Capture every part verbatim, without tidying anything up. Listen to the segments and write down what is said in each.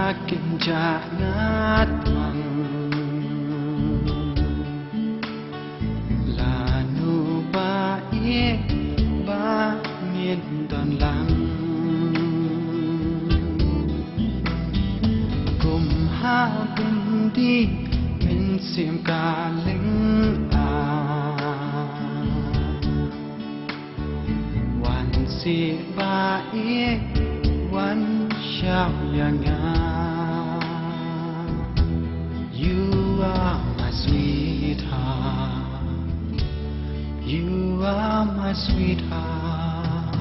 Kynjah nga twang. Lano ba ïeit ba ngin don lang. Kum ha byndi mynsiem ka lynga. Wan seh ba ïeit, wan shaw ïa nga. You are my sweetheart. You are my sweetheart.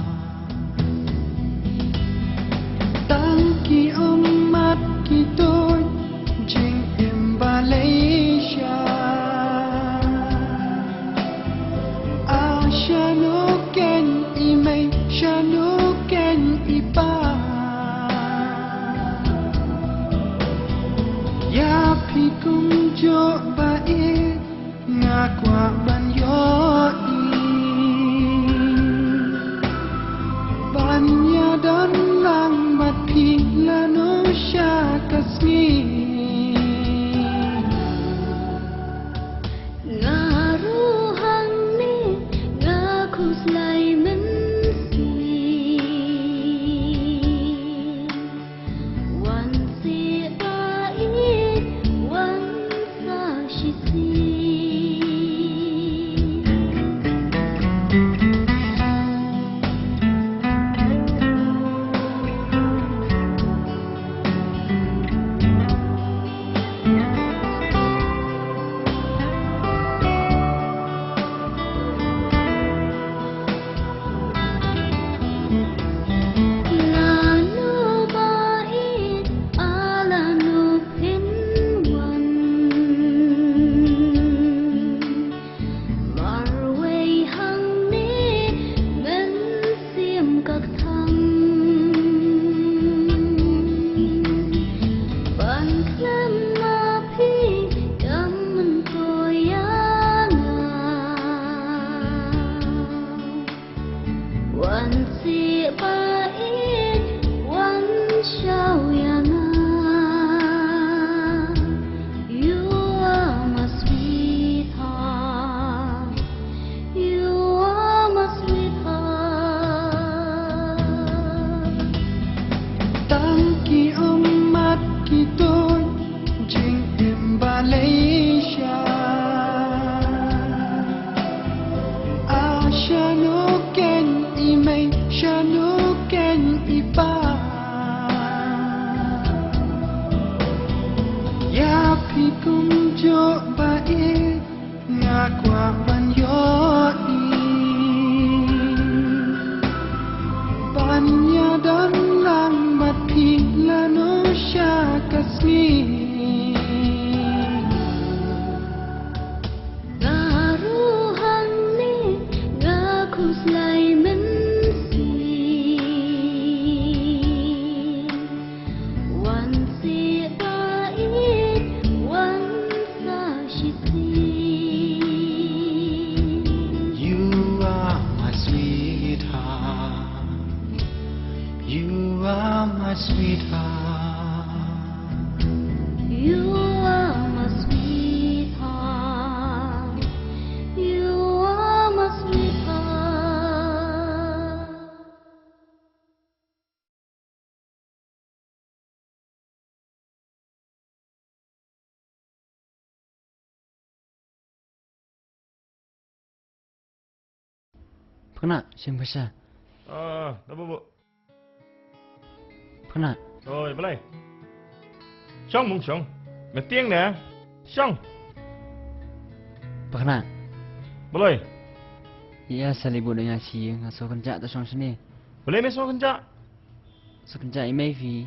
Tang ki ummat ki tuid jingim ba lei sha. Ah, shano keiñ i mei, shano keiñ i pa. Ïa phi kumjuh ba ïeit nga kwah ban ïohi. Ban ïadon lang bad phi lano sha ka sngi. Nga ruh hangne nga khuslai mynsiem. Wan seh ba ïeit, wan sa shisien. Lano ba ïeit, ah lano phin wan. Marwei hangne mynsiem ka kthang. Ban khlem ma phi kam myntoi ïa nga. Wan seh ba ïeit, wan shaw ïa nga. You are my sweetheart. You are my sweetheart. Tang ki ummat ki tuid jingim ba lei sha. Ah, shano keiñ i mei, shano keiñ i pa. Ïa phi kumjuh ba ïeit nga kwah ban ïohi. Ban ïadon lang bad phi lano sha ka sngi. Nga ruh hangne nga khuslai mynsiem. Wan seh ba ïeit, wan sa shisien. You are my sweetheart. You are my sweetheart. You are my sweetheart. You are my sweetheart. Phakna, shim pisa. Ah, da bubu. Phakna. Oi, balei? Shong mung shong. Me tieng ne? Shong. Phakna. Balei? Ïa sali bu dang ïa shi nga so kynjah ta shong shini. Balei me so kynjah? Sa kynjah i mei phi.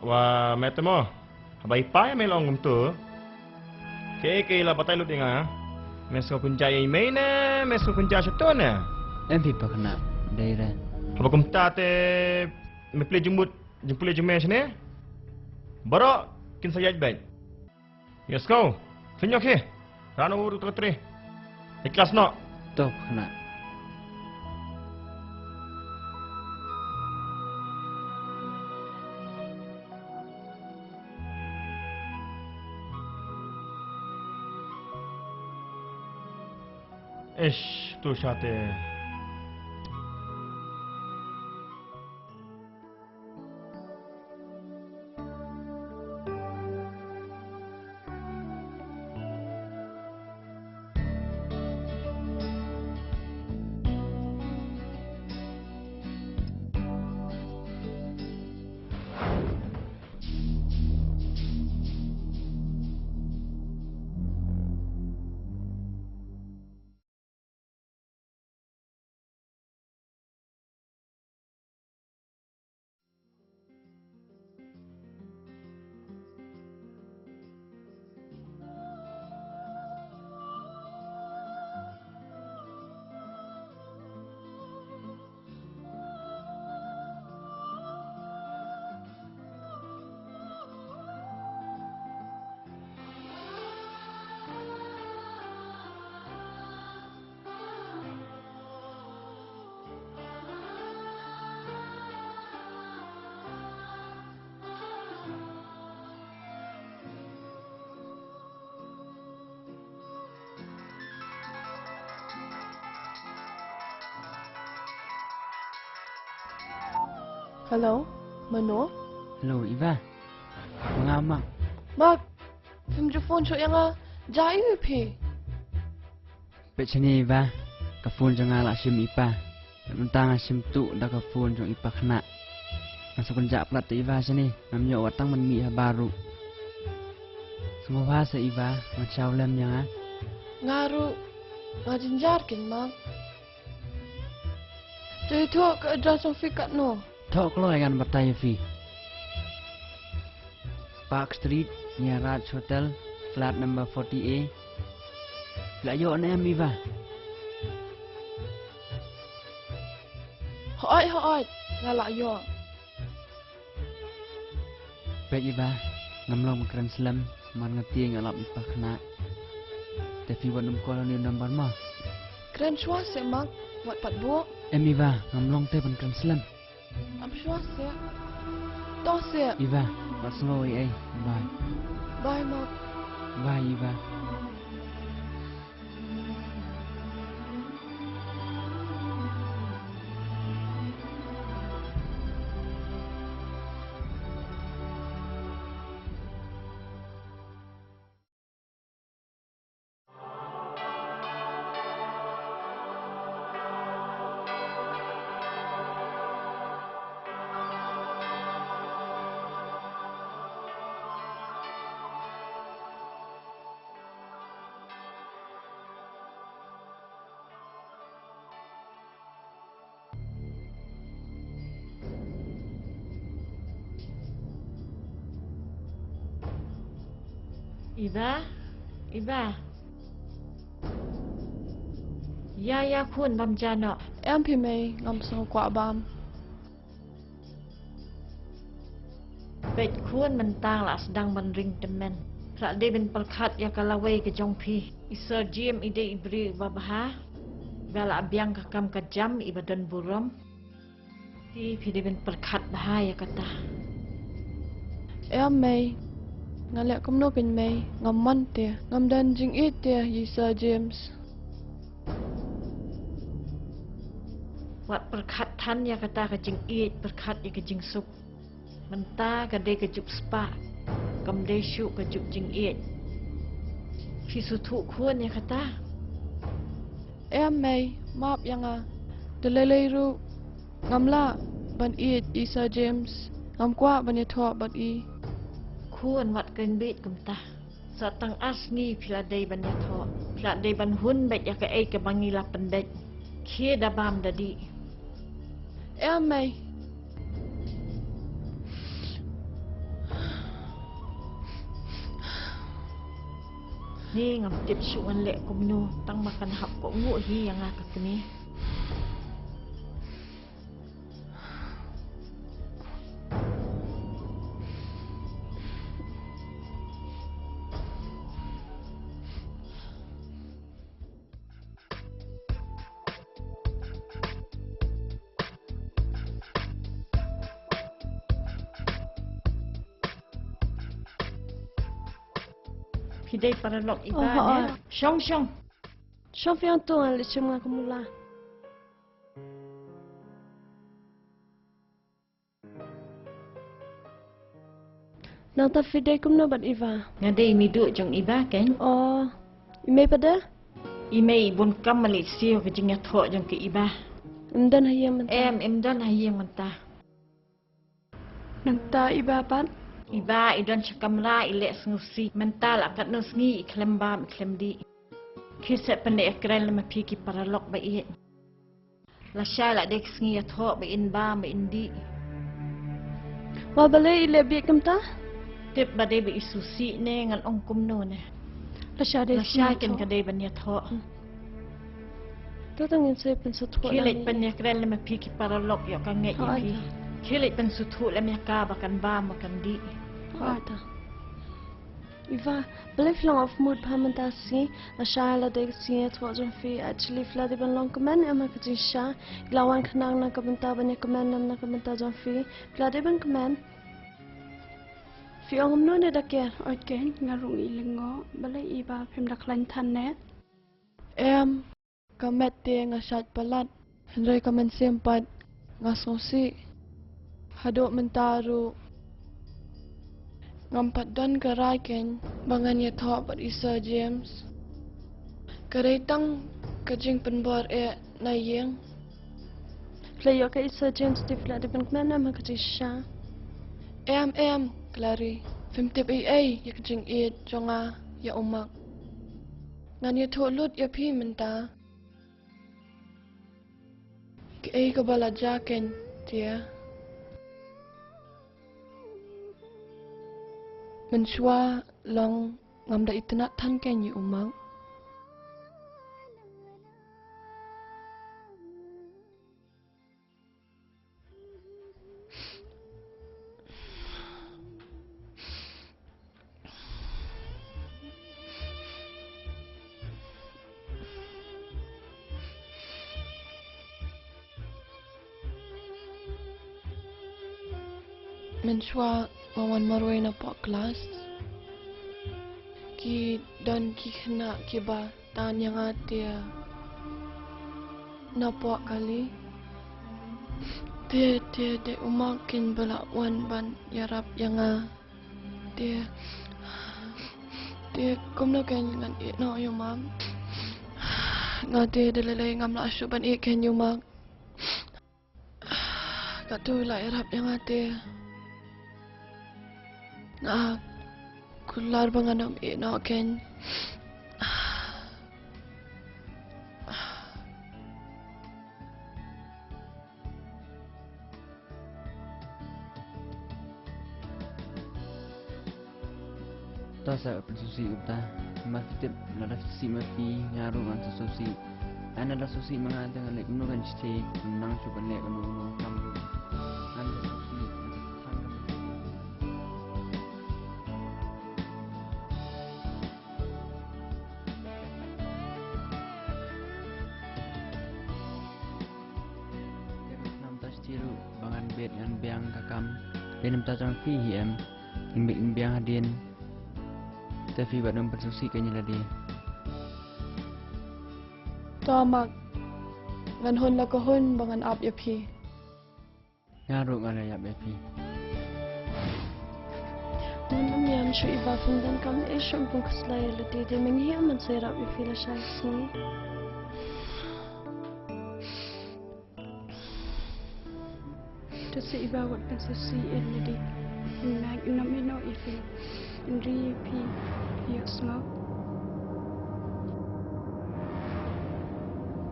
Wa me te mo. Haba i pa ïa me long kumto. Ke ke la batai lut ïa nga. Me sa kynjah i mei ne, me sa kynjah shato ne. Em phi Phakna, dei re. Haba kumta te me plie jingmut, jingplie jingmut shane. Baroh kin sa ïaid beit. Ïa sngew, pynïoh hi. Rano ur tretri. Ikhlas noh. To Phakna. Ish, tu shate. Hello, mano? Hello, Eva. Ma nga, Mak. Mak, phim ju phone shuh ïa nga. Jia aiu phi? Peit shane, Eva, ka phone jong nga la shim i pa. Mynta nga shim tuh da ka phone jong i pa khynnah. Nga sngewkynjah palat te, Eva, shane, ngam ïoh wat tang ban mih habar ruh. Sngewbha seh, Eva, ngan shah lem ïa nga. Nga ruh nga jynjar keiñ, Mak. Te thoh ka address jong phi katno? Thoh kloi, ngan batai ïa phi. Park Street, near Raj Hotel, flat number forty A. La ïoh ne em, Eva? Hooid, hooid, nga la ïoh. Peit, Eva, ngam long ban kren slem, namar nga tieng ïa la i pa khynnah. Te phi wat nym call ha une u number mo. Kren shuwa seh, Mak, wat pat buh. Em, Eva, ngam long te ban kren slem. Ap shuwa seh. To seh. Eva, wat sngew ei ei. Bye. Bye, Mak. Bye, Eva. Eva, Eva. Ïa, ïa khun, bam ja noh. Em phi mei, ngam sngew kwah bam. Peit khun, mynta la sdang ban ring tymmen. Phi la dei ban pyrkhat ïa ka lawei ka jong phi. I Sir James i dei i briew uba bha, ba la biang ka kam ka jam iba don burom. Te phi dei ban pyrkhat bha ïa kata. Em mei, nga leh kumno keiñ mei, ngam mon te, ngam don jingïeit te ïa i Sir James. Wat pyrkhat than ïa kata ka jingïeit, pyrkhat ïa ka jingsuk. Mynta ka dei ka juk spah, kam dei shuh ka juk jingïeit. Phi sngewthuh khun ïa kata. Em mei, map ïa nga. Te lei lei ruh ngam lah ban ïeit i Sir James. Ngam kwah ban ïathoh bad i. Khun, wat kren bieit kumta. Sa tang ar sngi phi la dei ban ïathoh. Phi la dei ban hun beit ïa kaei kaba ngi la pynbeit. Khie da bam da dih. Em mei. Ni ngam tip shuh ngan leh kumno, tang ba kan hap kohnguh hi ïa nga ka kmie. Phi dei paralok i ba, oh, ne? Shong, shong. Shong phi hangto, ngan leit shim nga ka mula. Nangta phi dei kumno bad Iba? Nga dei i meiduh jong Iba, Keng. Oh, i mei pat de? I mei i bun kam, ma leit siew ka jingïathoh jong ka Iba. Im don ha ïing mynta? Em, im don ha ïing mynta. Nangta Iba pat? Iba i don sha kamra i leh sngewsih. Mynta la katno sngi i khlem bam i khlem dih. Khie seh pynïakren lem ma phi ki paralok ba ïeit. Lashai la dei ka sngi ïathoh ba in bam ba in dih. Wa balei i leh bieit kumta? Tip ba dei ba i sngewsih ne ngan ong kumno ne. Lashai dei, lashai ken ka dei ban ïathoh. Hmm. To tang ngin sa pynsngewthuh. Khie leit pynïakren lem ma phi ki paralok ïoh ka ngeit ïa phi. Khie leit pynsngewthuh lem ïa ka ba kan bam ba kan dih. Hooid. Iba, balei phi long off mood bha mynta sngi? Lashai la dei ka sngi ïathoh jong phi. Actually phi la dei ban long kmen em ha ka jingshisha. I la wan khnang na ka bynta ban ïakmen em na ka bynta jong phi. Phi la dei ban kmen. Phi ong kumno ne da ker? Oi Keng, nga ruh ngi lyngngoh. Balei Iba phim da khlaiñ than ne? Em. Ka met te nga shait palat, hynrei ka mynsiem pat nga sngewsih. Haduh mynta ruh ngam pat don ka rai Keng ba ngan ïathoh bad i Sir James. Ka dei tang ka jingpynbor eh na ïing. Phi la ïoh ka i Sir James te phi la dei ban kmen em ha ka jingshisha? Em em Clary, phim tip ei ei ïa ka jingïeit jong nga ïa u Mark. Ngan ïathuh lut ïa phi mynta. Kaei kaba la jia Keng te? Mynshuwa long ngam da itynnad than Keng ïa u Mark. Mynshuwa nga wan marwei na poh klas, ki don ki khynnah kiba tan ïa nga te na poh kali. Te, te, te u Mark Keng ba la wan ban ïarap ïa nga. Te, te kumno Keng ngan ïeh noh ïa u Mark? Nga te da lei lei ngam lah shuh ban ïeh Keng ïa u Mark. Katto la ïarap ïa nga te. Nga kular ba ngan ym ïeh noh Keng. To sa pynsngewsih kumta. Namar phi tip lada sngewsih ma phi, nga ruh ngan sngewsih. Lada sngewsih ma nga te ngan leh kumno kan shisha, nang shu kan leh kumno kumno kam ruh. Ngan sngewsih. Te ka snam ta sdie ruh ba ngan bet ngan biang ka kam. Te namta jong phi hi em, in bet in biang hadien. Te phi bad ym pynsngewsih kein ïa lade. To Mark, ngan hun la ka hun ba ngan ap ïa phi. Nga ruh nga la ïap ïa phi. Ngan ym ïam shuh Iba, phim donkam eh shuh ban khuslai ïa lade, dei ma ngi hi ngan sa ïarap ïa phi lashai sngi. To sa Iba wat pynsngewsih ïa lade. Nga nym ïeh noh ïa phi. Hynrei phi, phi ïohsngew.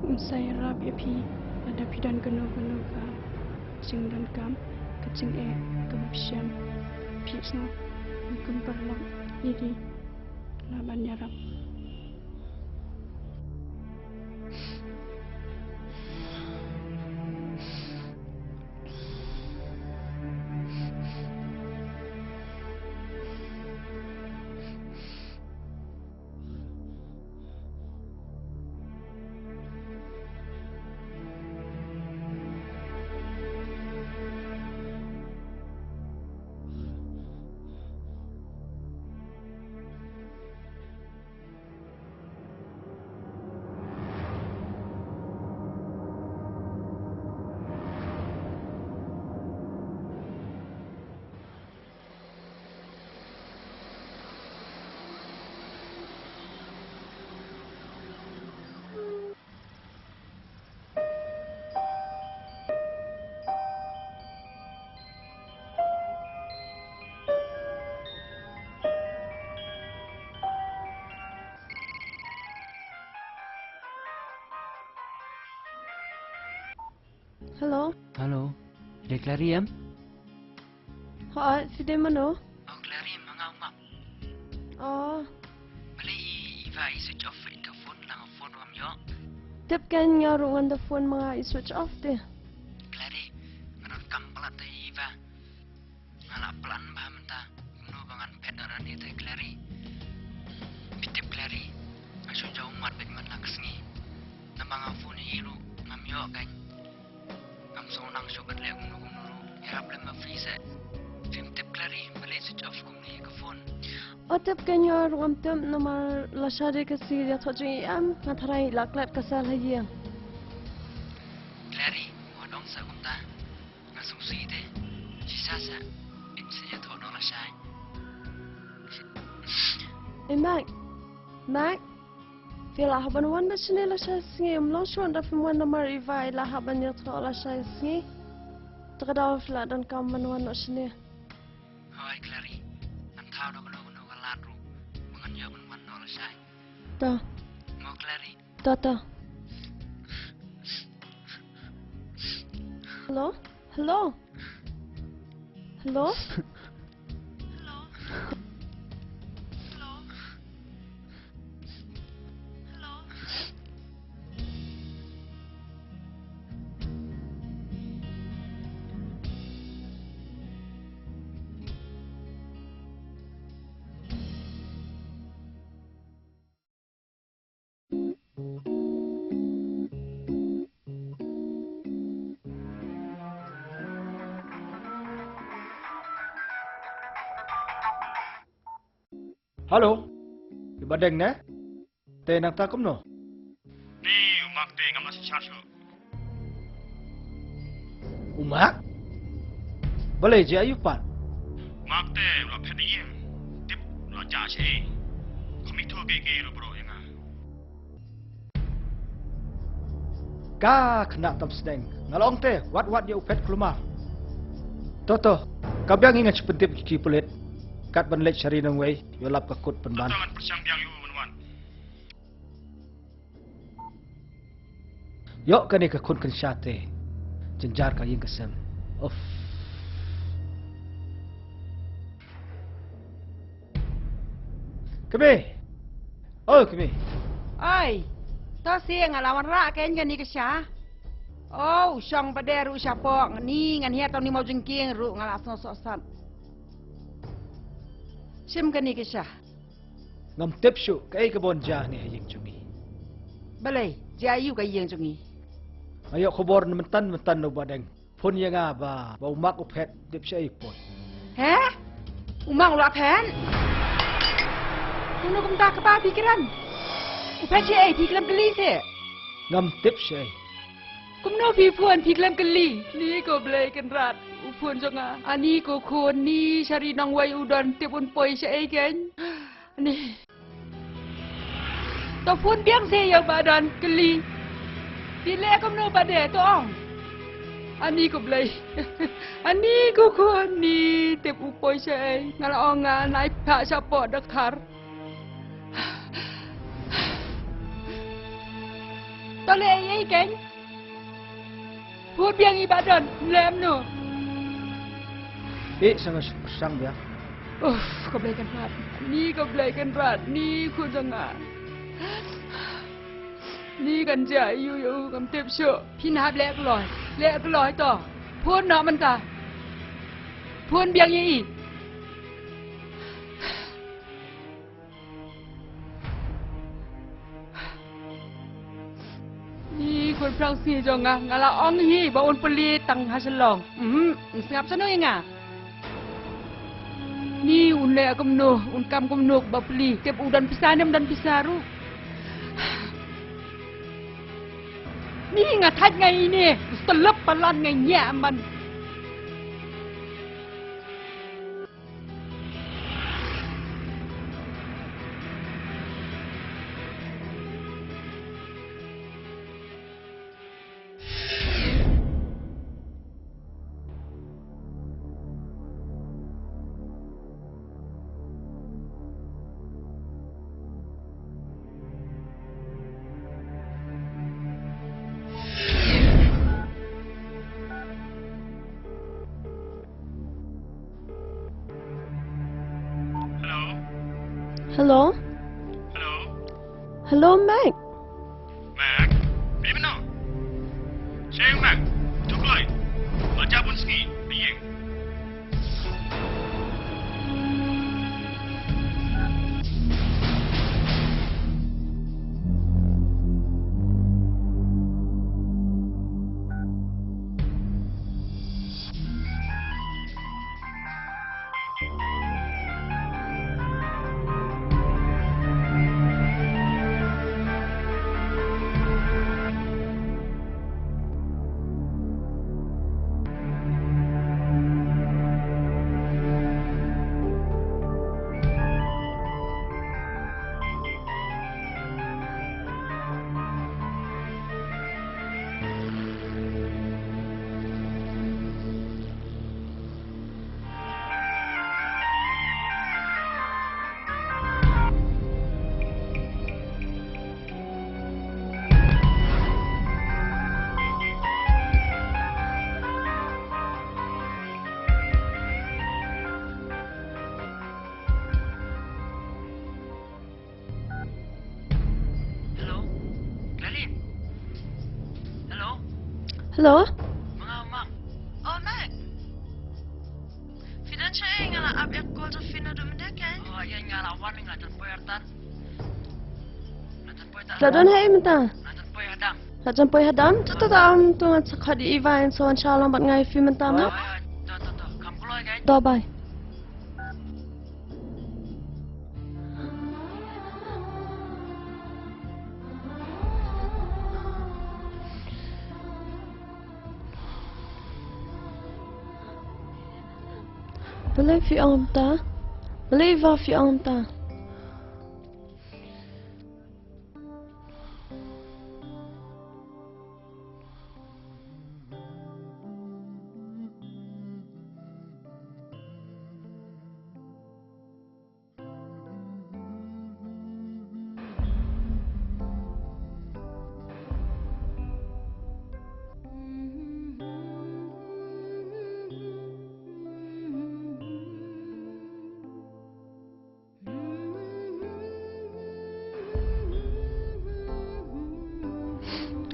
Ngan sa ïarap ïa phi lada phi don kano kano ka jingdonkam, ka jingeh kaba phi shem. Phi ïohsngew, ym kum paralok ïa ki lah ban ïarap. Hello. Hello. Dei Clary em? Hooid, phi dei mano? Oh, Clary, ma nga u Mak. Oh. Balei i Eva i switch off ïa ka phone, la nga phone ruh ngam ïoh. Tip kein nga ruh ngan da phone ma nga i switch off te. Clary, nga donkam palat ïa i Eva. Nga la plan bha mynta kumno ba ngan phet ïa lade te Clary. Phi tip Clary, nga shu jaw ummat bad man la ka sngi. Tang ba nga phone ïa i ruh ngam ïoh kein. Ngam sngewthuh shuh ban leh kumno kumno ruh. Ïarap lem ma phi seh. Phim tip Clary, balei switch off kumne ïa ka phone. Oh, tip kein nga ruh ngam tip namar lashai dei ka sngi ïathoh jong i em, nga tharai la klet ka sel ha ïing. Clary, wat ong sa kumta. Nga sngewsih te. Shisha sa. Im sa ïathoh noh lashai. Eh, Mak. Mak. Phi la hap ban wan bad shane lashai sngi, ym long shuh da phim wan namar i Eva i la hap ban ïathoh lashai sngi. Te ka daw phi la donkam ban wan noh shane. Hooid Clary. Ngan thaw da kano kano ka lad ruh ba ngan ïoh ban wan noh lashai. To. Mo Clary. To, to. Hello? Hello? Hello? Hello. I Badeng ne? Te nangta kumno? Ni u Mak te ngam lah shisha shuh. U Mak? Balei jia aïu pat? U Mak te u la phet ïing. Tip u la jah shaei. Kham ithuh kiei kiei ruh bro ïa nga. Ka khynnah tam sdang. Nga la ong te wat wat ïa u phet kulmar. To to. Ka biang ïa nga shu pyntip ki pulit. Kat ban leit sha ri nongwei ïa lap ka kut pynban. To to ngan pyrshang biang ïa u mynwan. Ïoh kane ka khun kynsha te. Jynjar ka ïing ka sem. Uff. Kmie. Oh, kmie. Ai. To si nga la wanrah kein kane ka sha. Oh, u shong pat de ruh shapoh ni ngan hiar tang ni maw jingkieng ruh nga la sngew sohsat. Shim kane ka sha. Ngam tip shuh kaei ka ban jia ne ha ïing jong ngi. Balei, jia aïu ka ïing jong ngi? Nga ïoh khubor na mynta mynta na u Badeng. Phone ïa nga ba, ba u Mak u phet, tip shaei poi. He? U Mak u la phet? Kumno kumta kaba phi kren? U phet shaei, phi kren kylli seh. Ngam tip shaei. Kumno phi phone phi kren kylli? Ni ko Blei Kynrad, u phone jong nga. Ani ko khun ni sha ri nongwei u don tip un poi shaei kein. Ani. To phone biang seh ïa u Badon kylli. Phi leh kumno pat de to ong. Ani ko Blei. Ani ko khun ni tip u poi shaei. Nga la ong nga nai phah shapoh doktor. To leh ei ei kein. Phone biang ïa i Badon, lem no. Eh, sa nga shu pyrshang biang. Uff, ko Blei Kynrad. Ni ko Blei Kynrad, ni khun jong nga. Ni kan jia aïu ïa u ngam tip shuh. Phin hap leh kloi. Leh kloi to. Phone noh mynta. Phone biang ïa i. Ni khun phrang sngi jong nga, nga la ong hi ba un plie tang ha Shillong. Mhm, sngap shano ïa nga. Ni un leh kumno, un kam kumno ba plie, tip u don pisa ne ym don pisa ruh. Ni nga thait ngai ine, stelep palat ngai nia man. Hello? Hello? Hello, Mac. Mac? Phi dei mynno? Seng, Mac. Thukloi. Ba jabun sngi. Phi ïeng. Hello? Clarin? Hello? Hello? Ma nga, ma. Oh, Mac. Phi don shaei? Nga la ap ïa ka call jong phi naduh mynta kein. Oh, ïa, nga la wan, nga la jan poi ha dam. La don haei mynta? La jan poi ha dam. La jan poi ha dam? To, to, to, um, to ngan sa khot ïa i Vine sa wan sha lang bad nga ïa phi mynta, Mac. Oh, ïa, to, to, to. Kham kloi kein. To, bye. Balei phi ong kumta? Balei ba phi ong kumta?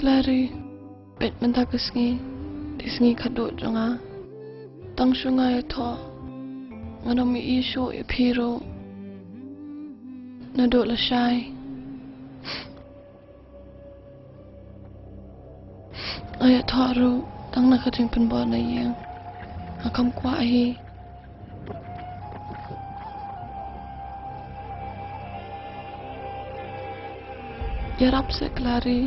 Clari, peit mynta ka sngi, dei sngi khatduh jong nga. Tang shu nga ïathoh, ngan ym ïohi shuh ïa phi ruh naduh lashai. Nga ïathoh ruh tang na ka jingpynbor na ïing. Nga kham kwah hi. Ïarap seh Clari.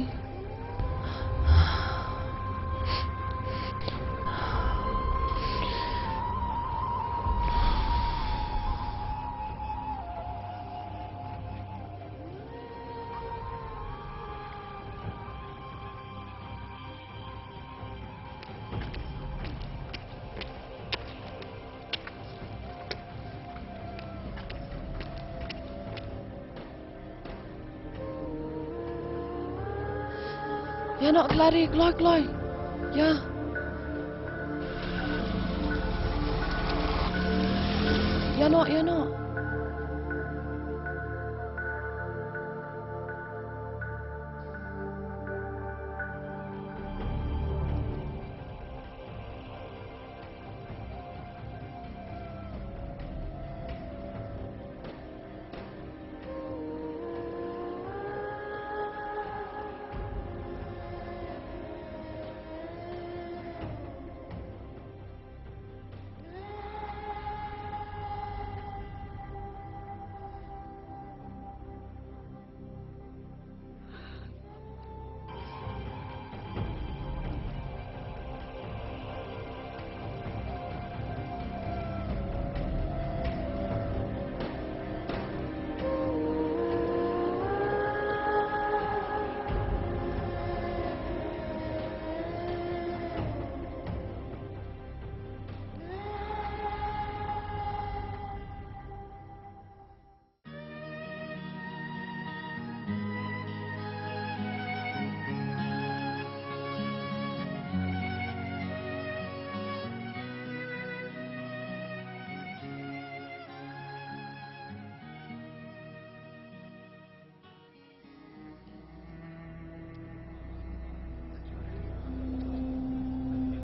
Ïa noh Clari, kloi, kloi. Ïa. Ïa noh, ïa noh.